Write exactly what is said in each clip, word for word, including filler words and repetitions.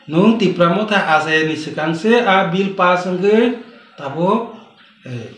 Nwng Tipra Motha achai ni swkang se a bill pass wngwi tabuk, eh,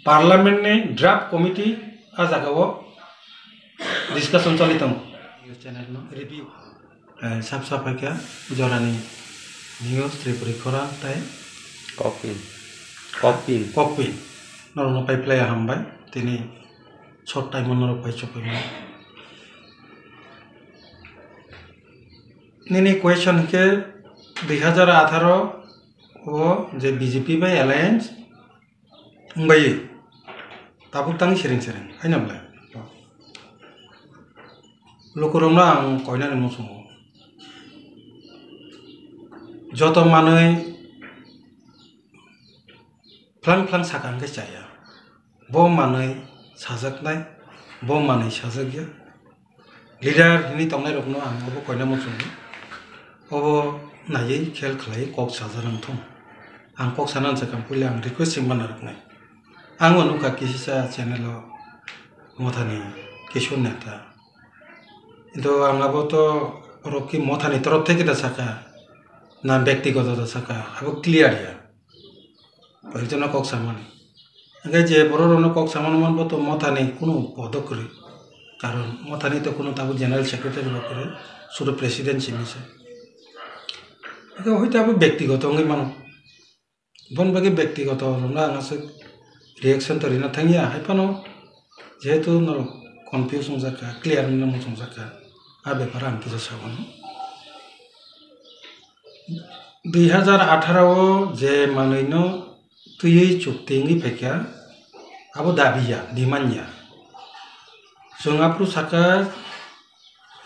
parliament ni draft committee a jaga o discussion choli tongo. News channel no review. Eh, sap sap hai kha jorani news Tripuri khorang tai Kokpin. Kokpin. Kokpin. Norokno pai phlai hambai. Tini short time o norok pai chopoi mano. Nini question hinkhe dui hazar atharo o je B J P bai alliance wngbai tabuk tang sereng sereng haino belai. Lukurokno ang koinani muchungo. Joto manwi phlang phlang saka hwnkhe chaya. Bo manwi sajaknai, bo manwi sajakya. Leader hinwi tongnairokno ang obo koina muchungo. Obo naiwi khel khlaiwi kok saja nang thung. Ang kok sana swkang puila ang request se mana rwknai. Ang o nukha kisisa channel o Mothani Kishore Neta. Kintu ang abo to oro ki Mothani torof theke da saka, na bektigoto da saka, abo clear ya. Koi ekjona kok samani. Hingke je borok rokno kok samani manbo to Mothani kunu podo kwrwi. Karon Mothani to kunu tabuk general secretary bo kwrwi, sudu president simi se. Hingke hoi to abo bektigoto wngwi mano. Bon bagwi bektigoto rokno ang aswk reaction to rina thangya, hai phano jehetu norok confuse wngjakha, clear wngna muchungjakha, a bepar ang kisa sago. Dui hazar atharo o je manwino twiwi chukti wngwi phaikha, abo dabi ya, demand ya. Chwng aphuru sakha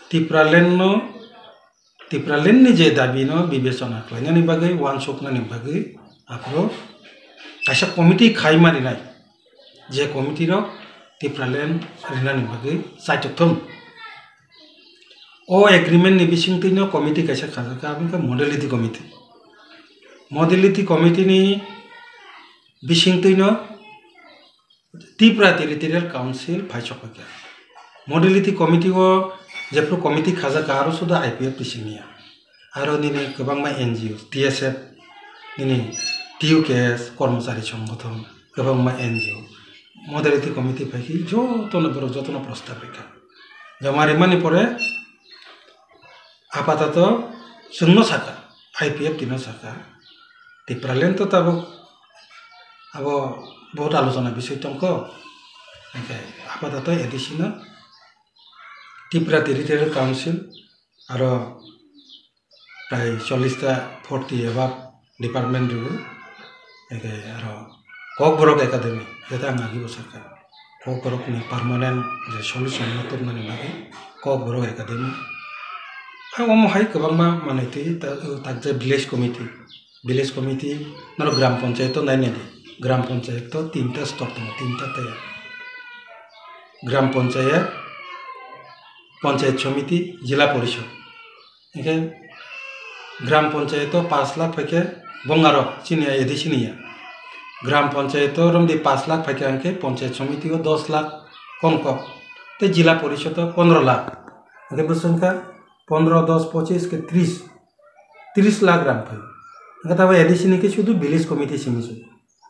Tipraland no Tipraland ni je dabi no bibechona khlainani bagwi, uansuknani bagwi aphuru kaisa committee khaima rinai, je committee rok Tipraland rinani bagwi chaitok thung. O agreement ni bisingtwi no committee kaisa khajak kha, aboni khe modality committee. Modality committee ni bisingtwi no Tripura Territorial Council phai sokphaikha. Modality Committee o jephru committee khajak kha, aro suda I P F T simi ya. Aro nini kwbangma N G O, T S F, nini T U K S, Kormochari Songothon, kwbangma N G O. Modality Committee phai khe jotono borok jotono prostab rikha. Joma rimani pore apatato chwngno sakha, I P F T no sakha, Tipraland to tabuk abo bohut alochona bisoi tongkho, hingkhe apatato A D C no Tripura Territorial Council aro prai chollish ta forty above department rwgo, hingkhe aro Kokborok Academy, jeta ang agi bo sakha, Kokborok ni permanent je solution no tubunani bagwi Kokborok Academy. Ang omo hai kwbangma manwi twi ta-, takjak village committee. Village committee, norok gram panchayat o nai nai di. Gram panchayat o tinta stok tongo, tinta taya. Gram panchayat, panchayat samiti, jila porishod. Hingke gram panchayat o pash lakh phaikhe bongaro chini ya, edi chini ya. Gram panchayat o romdi pash lakh phaikhe hingke panchayat samiti o dos lakh kom kok. Tei jila porishod o pondro lakh. Hingke bwswk wngkha pondro, dos, pochis khe tris. Tris lakh rang phai. Hingke tabo A D C ni khe sudu village committee simi se.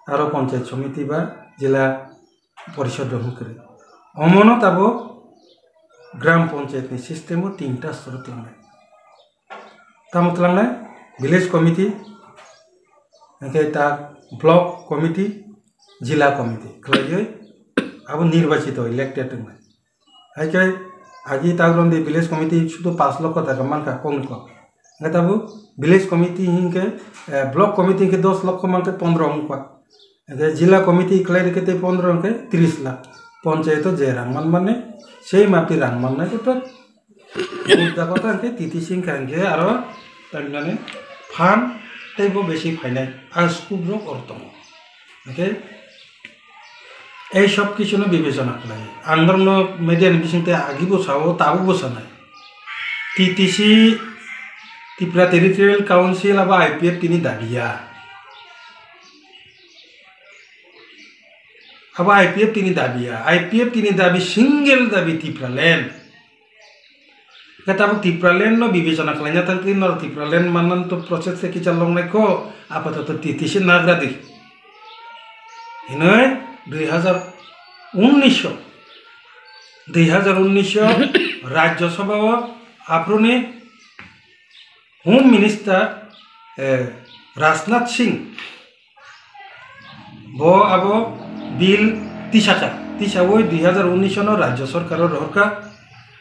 Aro panchayat samiti ba jila porishod rok hwn kwrwi. Omono tabo gram panchayat ni system o tinta soro tlangnai. Tamo tlangnai village committee, hingke ta block committee, jila committee khlaiwi abo nirbachito, elected wngnai. Hai khe agi ta romdi village committee sudu pash lokho taka mankha kokni kok. Hingke tabuk village committee hingke, eh, block committee hingke dos lokho mankhe pondro wngkha. Hingke jila committee khlai rikhe tei pondro hingke tris lakh. Panchayat o je rang manmani, sei maphi rang mannai khe to. Jaga ta hingke T T C hingkha hingke aro tamhinani fund teibo besi phainai. A scope rok oro tongo. Hingke ei sob kichuno bibechona khlai. Ang norokno media ni bisingtwi agibo sao, tabukbo sanai. T T C, Tripura Territorial Council abo I P F T ni dabi ya. Abo I P F T ni dabi ya. I P F T ni dabi, single dabi Tipraland. Khe tabuk Tipraland no bibechona khlaina thangtwi norok Tipraland manna to process se kicha longnai kho, apatoto T T C nagra di. Hinoi dui hazar unnish o, dui hazar unnish o Rajya Sabha o aphuruni Home Minister, eh, Rajnath Singh, bo abo bill tisaka, tisawi dui hazar unnish no Rajya Sorkar o rohorka,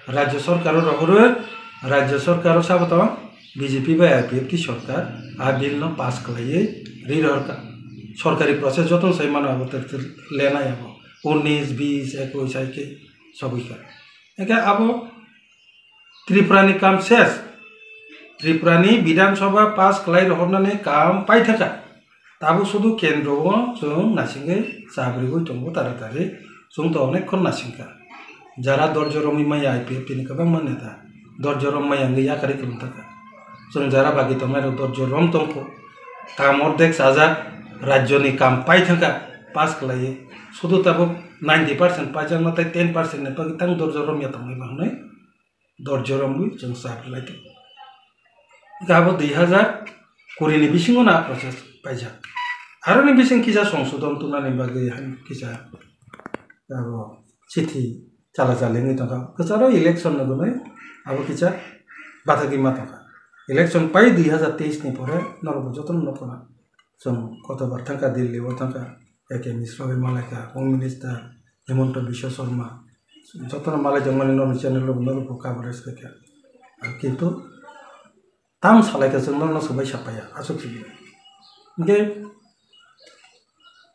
Rajya Sorkar o rohorwi, Rajya Sorkar o sabo tong B J P bai I P F T sorkar, a bill no pass khlaiwi ri rohorka. Sorkari process jotono sai mano abo tek tek lenai abo unnish, bish, ekush hai khe sogwi kha. Eke abo Tripura ni kam ses. Tripura ni Bidhan Sabha pass khlai rohornani kam paithaka. Tabuk sudu kendro o chwng naisingwi chabrigwi tongo taratari. Chwng to onek khon naisingkha. Jara dorjo romwi maya I P F T ni kwbangma neta. Dorjo rom maya wngwi yakarwi kwlwng thaka. Chwng jara bagi tongnai rok dorjo rom tongkho. Kam ordek chajak rajyo ni kam paithaka pass khlaiwi. Sudu tabuk ninety percent paijakma tei ten percent ni bagwi tang dorjo romya tongwi mangnai. Dorjo romwi chwng chap lai tongo. Abo dui hazar kuri ni bisingo na process paijak. Aroni bising kisa songsodon tunani bagwi han kisa abo chithi chala chala wngwi tongkha. Kwcharo election no gwnwi abo kisa bathagwi ma tongkha. Election pai dui hazar teis ni pore norok bo jotono nukha. Chwng kotobar thangkha, Delhi o thangkha, A K Mishra bai malaikha, Home Minister Himanta Biswa Sarma, jotono malai jangmani norok channel rok norok bo coverage khaikha. Kintu tam salaikha chwng norokno swbai sapaiya, aswk sigi. Hinkhe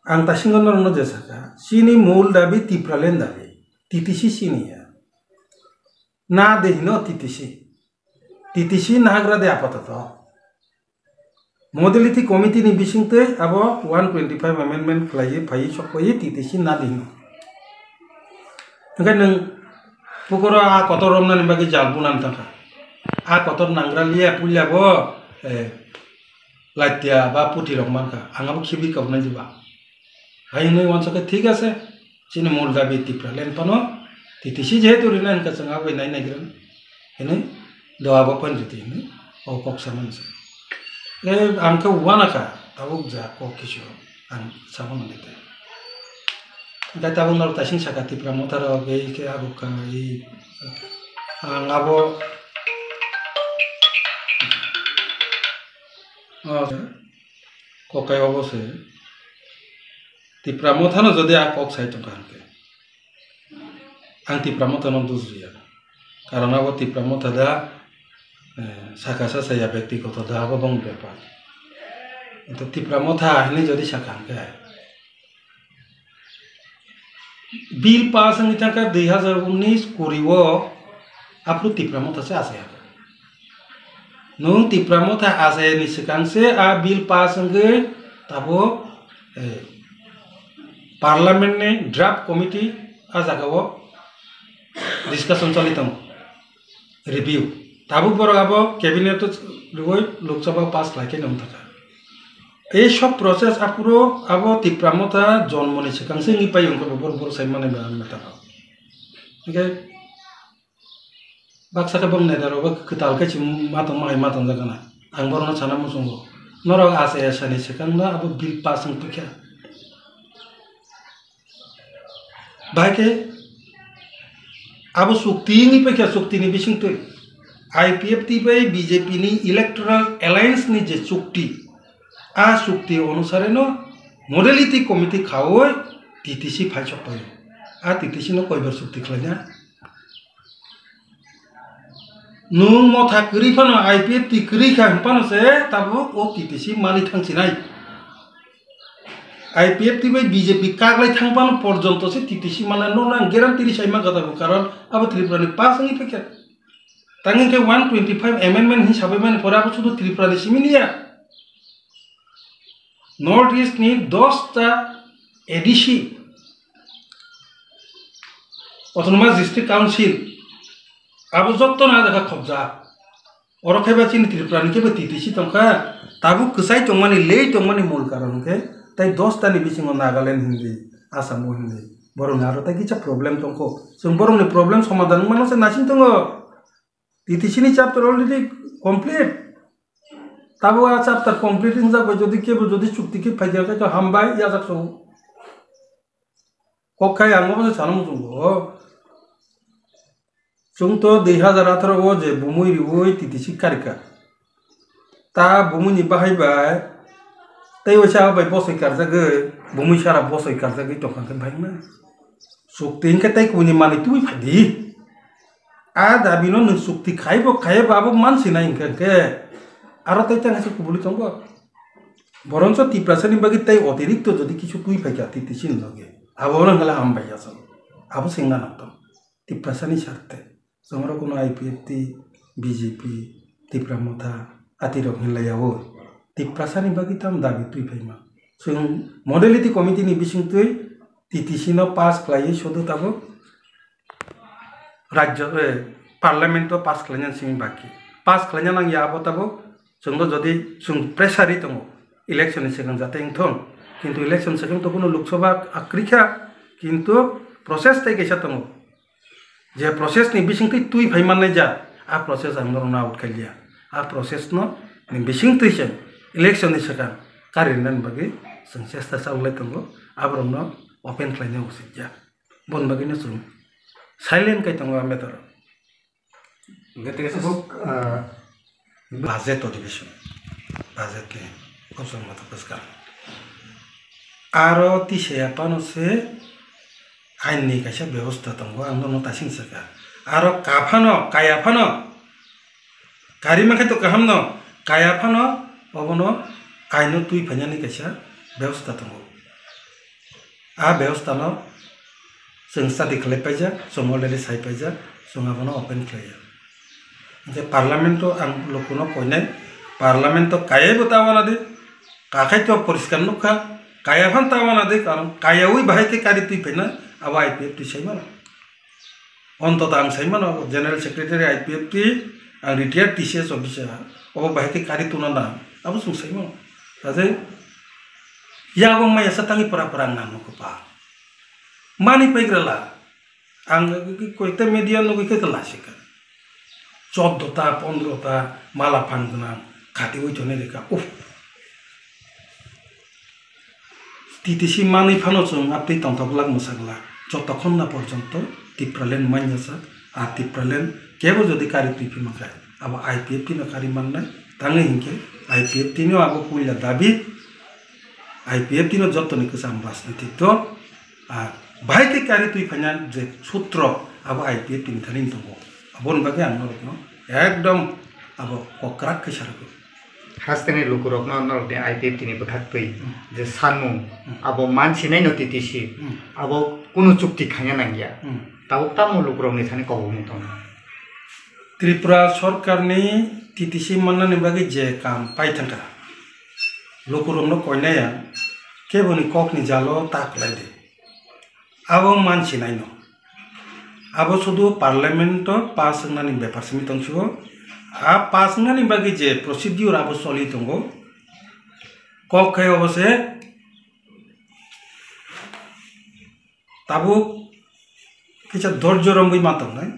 ang tasingo norokno je sakha, chini mul dabi Tipraland dabi, T T C chini ya. Na de hino T T C. T T C nagra de apatoto. Modality committee ni bisingtwi abo one twenty five amendment khlaiwi phaiwi sokpaiwi T T C na di hino. Hwnkhe nwng pukoro a kotor romnani bagwi jal bunani tangkha. A kotor nangra liya puila bo, eh, latia ba puti rok mankha. Ang abo khibi kabnai diba. Hai hwnwi uansukhe thik ase, chini mul dabi Tipraland phano T T C jehetu rina hinkha chwng aboni nai naigrang hwnwi doa bo phano ridi hwnwi o kok samani se. E, ang khe uanakha, tabuk ja kok kisu ang samano nete. Hinkhe tabuk norok taising saka Tipra Motha rok, ei khe abo kha, ei, ang abo, o, Kokai obo se Tipra Mothano jodi a kok sai tongkha hwnkhe, ang Tipra Mothano dusriya. Karon abo Tipra Motha da, eh, saka sa saya, byaktigoto da abo bong bepar. Kintu Tipra Motha hinwi jodi saka hwnkhe, Bill pass wngwi thangkha dui hazar unnish kuri o, aphuru Tipra Motha se achai ha. Nwng Tipra Motha achai ni swkang se a bill pass wngwi tabuk, eh, parliament ni draft committee a jaga o discussion choli tongo. Review. Tabuk borok abo cabinet o rwui Lok Sabha pass khlai khe nung thaka. Ei sob process aphuru abo Tipra Motha jonmoni swkang se wngwi pai wngkha, borok borok sai mani ba ang neta rok. Hingke baksa khe bong neta rok bo kwtal khe chim matong mai matong jak gana. Ang borok no sana muchungo. Norok asa esa ni swkang no abo bill pass wng twi kha. Bahai khe abo chukti wngwi paikha, chukti ni bisingtwi I P F T bai B J P ni electoral alliance ni je chukti, a chukti onusare no modality committee khaui T T C phaisok pai. A T T C no koibar chukti khlaina? Nwng motha kwrwi phano I P F T kwrwi kha hwn phano se tabuk o T T C mani thang sinai. I P F T bai B J P kaklai thang phano porjonto se T T C mani no nang guarantee ri sai mankha tabuk, karon abo Tripura ni pass wngwi phaikha. Tang hwnkhe one twenty five amendment hwnwi sabai mani pore abo sudu Tripura ni simi niya. North East ni dosta A D C, Autonomous District Council, abo jotto no adakha khobjak. Oro khe ba chini Tripura ni khe ba T T C tongkha, tabuk kwchai tongmani, lei tongmani mul karon khe tai dosta ni bisingo Nagaland hindi, Assam o hindi. Borok ni aro tai kisa problem tongkho. Chwng borok ni problem somadhan wngmano se naising tongo. T T C ni chapter already complete. Tabuk a chapter complete wngjak bai jodi kebo jodi chukti khe phaikha khe to hambai yajak so. Kok khai ang obo se sana muchungo. Chwng to dui hazar atharo o je bumui riui T T C karika. Ta bumui ni bahai bai tei waisa bai bosoi karjagwi bumui sara bosoi karjagwi tongkha khe bhaima. Chukti hinkhe tei kubuni manwi tubui phaidi. A dabi no nwng chukti khai bo khai bo abo mansinai hinkhe hinkhe aro tei tang kubuli tongo. Boroncho Tiprasa ni bagwi tei otirikto jodi kisu twi phaikha T T C ni loge. Abo no hela hambai ya salo. Abo sengna nang tong. Tiprasa ni sarte. Chwng oro kuno I P F T, B J P, Tipra Motha, atirok hinlai yaui. Tiprasa ni bagwi tam dabi twi phaima. Chwng modality committee ni bisingtwi T T C no pass khlaiwi sodo tabuk rajyo, eh, parliament o pass khlaina simi baki. Pass khlaina nang ya abo tabuk chwngno jodi chwng pressure ri tongo election ni swkang jate wngthong. Kintu election swkang to kuno Lok Sabha akrikha, kintu process tei kaisa tongo. Je process ni bisingtwi twi phai mannai ja, a process ang norokno out khailiya. A process no ni bisingtwi se election ni swkang kari rwna ni bagwi chwng chesta chalai tongo, aborokno open khlaina usit ya. Boni bagwino chwng silent kai tongo a matter o. Hwnkhe tei Abo, ah, budget adhibeshon, budget ni kosong mata bwskang. Aro tisaya phano se ain ni kaisa bebosta tongo, ang nono tasing saka. Aro ka phano, kaya phano, kari mankhe to kaham no, kaya phano obono ain no twi phainani kaisa bebosta tongo. A bebosta no chwng study khlai paijak, chwng already sai paijak, chwng abono open khlaiya. Hwnkhe parliament o ang lukuno koinai, parliament o kayai bo ta wana di, kakhai to poriskar nukha, kaya phan ta wana di, karon kayaui bahai khe kari twi phaina abo I P F T sai mano. Ontoto ang sai mano, abo General Secretary I P F T, ang retired T C S officer, obo bahai khe kari tuna nang, abo chwng sai mano. Kaje, yago maya sa tangi pora pora ang nang nukho pa. Mani paigra la, ang koita media nugui khe la sika. Choddo ta, pondro ta, mala phan gwnang, khati ui toni rika, uff. T T C manwi phano chwng aptwi tongthok glak mwsa glak. Jotokhon na porjonto Tipraland manya sak, a Tipraland kebo jodi kari twi phima khe, abo I P F T no kari mannai. Tangwi hinkhe I P F T no abo puila dabi, I P F T no jotoni kwcham rajnitik dol, a bahai khe kari twi phaina je sutro abo I P F T ni thani tongo. Aboni bagwi ang norokno ekdom abo kokrak khe sarwgwi. Hasteni lukurokno norokni I P F T ni bwkhaktwi Hmm. je sanmung, Hmm. abo mansinai no T T C, Hmm. abo kunu chukti khaina nangya. Hmm. Tabuk tamo lukurokni thani kobokmung tongo. Tripura sorkarni T T C mannani bagwi je kam paithangkha, lukurokno koinaya keboni kokni jalo ta khlai di. Abo mansinai no. Abo sudu parliament o pass wngnani bepar simi tong sio. A pass wngnani bagwi je procedure abo choli tongo. Kok khai obo se tabuk kisa dorjo romwi ma tongnai.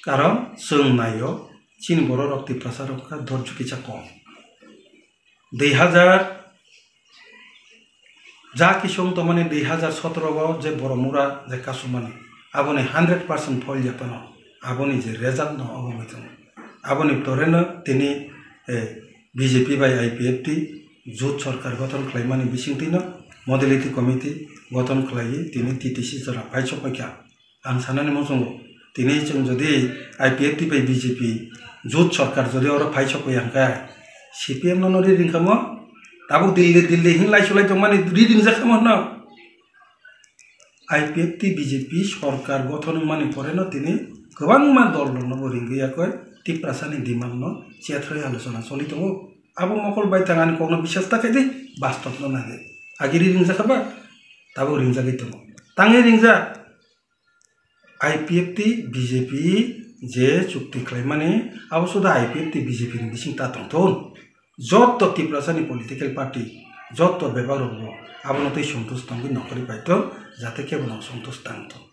Karon chwng naio chini borok rok Tiprasa rok kha dorjo kisa kom. Dui hazar ja kisung tongmani dui hazar sotoro o je Boromura je kasumani, aboni hundred percent phoil ya phano, aboni je result no obo wngwi tongo. Aboni pore no tini, eh, B J P bai I P F T jut sorkar gothon khlaimani bisingtwi no modality committee gothon khlaiwi tini T T C jora phai sokphaikha. Ang sanani muchungo, tini chwng jodi I P F T bai B J P jut sorkar jodi oro phai sokoi ang khe, C P M no no ri ringkha mo? Tabuk Delhi, Delhi hin lai sulai tongmani ri ringjak kha mo no? I P F T B J P sorkar gothon wngmani pore no tini kwbangma dol rok no bo ringwi yakoi Tiprasa ni demand no chethroi alochona choli tongo. Abo mokol bai thang ani kok no biswas ta khe di, bastop no nai di. Agi ri ringjak kha ba? Tabuk ringjagwi tongo. Tangwi ringjak. I P F T B J P je chukti khlaimani, abo suda I P F T B J P ni bising ta tongthun. Jotto Tiprasa ni political party, jotto bebak rok bo abono twi sontush tongwi nongkhorwi paithun, jate kebo no sontush tangthun.